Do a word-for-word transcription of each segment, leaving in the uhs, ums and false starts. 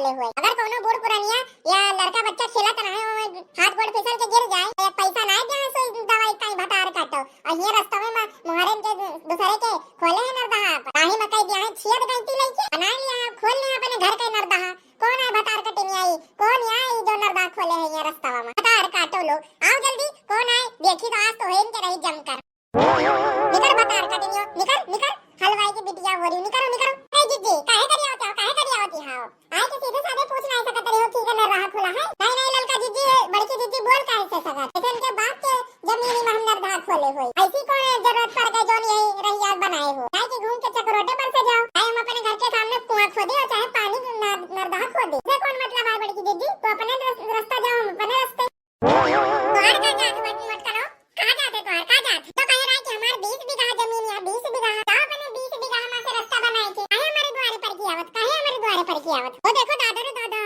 होए। अगर कौनो बूढ़ पुरनिया या लड़का बच्चा खेलत रहे, ओमे हाथ गोड़ फिसल के गिर जाए, तो पैसा ना दे, सो दवाई ताई भतार काटो। और ये रस्तवे में मोहरन के दूसरे के खोले है नरदहा, राही में कह दिया है, छियत गईती लेके बना लिया है, खोल लिया अपने घर के नरदहा। कौन है भतार कटिनिया ई? कौन है ई जो नरदहा खोले है ये रस्तवा में? भतार काटो लोग, आओ जल्दी, कौन है? देखी तो आज तो होइन के रही जमकर। निकर भतार कटिनियो, निकर, निकर, हलवाई की बिटिया हो रही, निकरो, निकरो। ए जिज्जी, काहे करिया होती हो, काहे करिया होती हो? आए के सीधे साधे पूछ नहीं सकत रहे हो, ठीक है, नरदहा खुला है? नहीं, नहीं, ललका जिज्जी, बड़की जिज्जी बोल काहे से सकत? ऐसे इनके बाप के जमीनी में हम नरदहा खोले होई। ऐसी कौन है जरूरत पड़ गई जोन यही रहिया बनाए हो? काहे कि घूम के चकरोटे पर से जाओ। चाहे हम अपने घर के सामने कुआं खोदे और चाहे पानी नर-, नरदहा खोदे। इससे कौन मतलब है बड़की जिज्जी? तो अपने रस-, रास्ता जाओ, हम अपने रास्ते। तोहार का जात बा, मत करो। कहाँ जात है तोहार? कहाँ जात है? तो कहे रहा कि हमार बीस बीघा जमीन है, बीस बीघा। जाओ अपने बीस बीघा में से रास्ता बनाए के। काहे हमारे द्वारे पर की आवत? काहे हमारे द्वारे पर की आवत? वो देखो दादा रे दादा,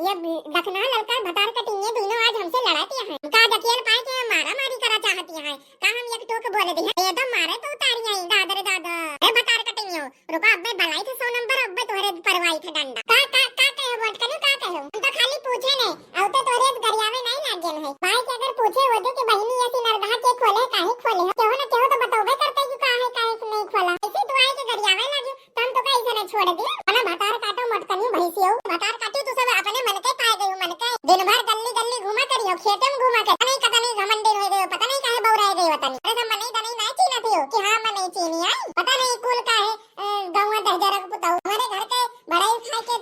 ये दखना ललका भतार कटिनिया दोनों आज हमसे लड़ाती हैं। का दकियल पाए के मारा मारी करा चाहती हैं। का हम एक टोक बोले दी? ये तो मारे तो उतारी आई, दादा रे दादा। ए भतार कटिनियो, रुको, अब्बे बलाई थे सौ नंबर, अब्बे तोहरे परवाई थे डंडा। का, का, का कहे हो, मोटकनी, का कहे हो? हम तो खाली पूछे ने, अब तो तोहरे गरियावे नहीं लाग गेल है। भाई के अगर पूछे होते कि बहिनी ऐसी नरदहा के खोले, काहे खोले हो? केहू ना केहू तो बतौबे करते कि का है, काहे से नहीं खोला। ऐसे तू आए के गरियावे लागे, तो हम तो का ऐसे नहीं छोड़ दे। अपना भतार काटो, मोटकनी भैंसी हो, भतार काटो, तू सब अपने मन के पाए गई हो, मन के। दिन भर गली गली घूमा करियो, खेते में घूमा कर। पता नहीं कतनी घमंडी हो गई हो, पता नहीं काहे बौराए गई हो तनी। अरे सब मनई दनई ना चीना थी हो कि हाँ मनई चीनी आई। पता नहीं कुल का है, अ, गौवा दहजरक पुताऊ। हमारे घर के बड़ाई खाए के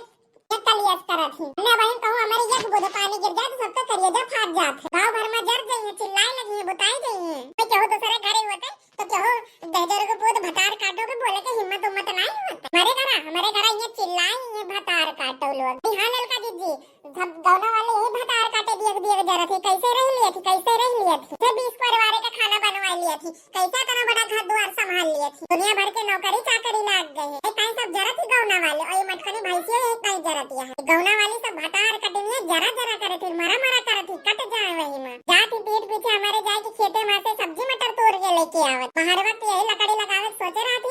एक कलियस करत ही। ना बहन कहूँ हमारे एक बूंद पानी गिर जाए तो सबका करेजा फाट जात है। गाँव भर में जर जाइए, चिल्लाए लगी है, बुताए जाइए। मैं केहू दूसरे घरे होते तो केहू दहजर के पूत भतार काटो के बोले के हिम्मत उम्मत नहीं होता। हमारे घरा, हमारे घरा ये चिल्लाई, ये भतार काटो लोग। हाँ ललका जिज्जी, सब गौना वाले ये भतार काटे दिए, दिए जरा थी, कैसे रह लिए थी, कैसे रह लिए थी, से बीस परिवारे का खाना बनवा लिए थी, कैसे इतना बड़ा घर द्वार संभाल लिए थी, दुनिया भर के नौकरी चाकरी लाग गए हैं। ये ताई सब जरा थी गौना वाले, और ये मटकनी भैंसियों ये ताई जरा थी है। गौना वाली सब भतार कटनी है, जरा जरा करे थी, मरा मरा करे थी, कट जाए वही में। जात ही पीठ पीछे हमारे जाए कि खेते में से सब्जी मटर तोड़ के लेके आवत। बाहर वक्त यही लकड़ी लगावे के सोचे रहत।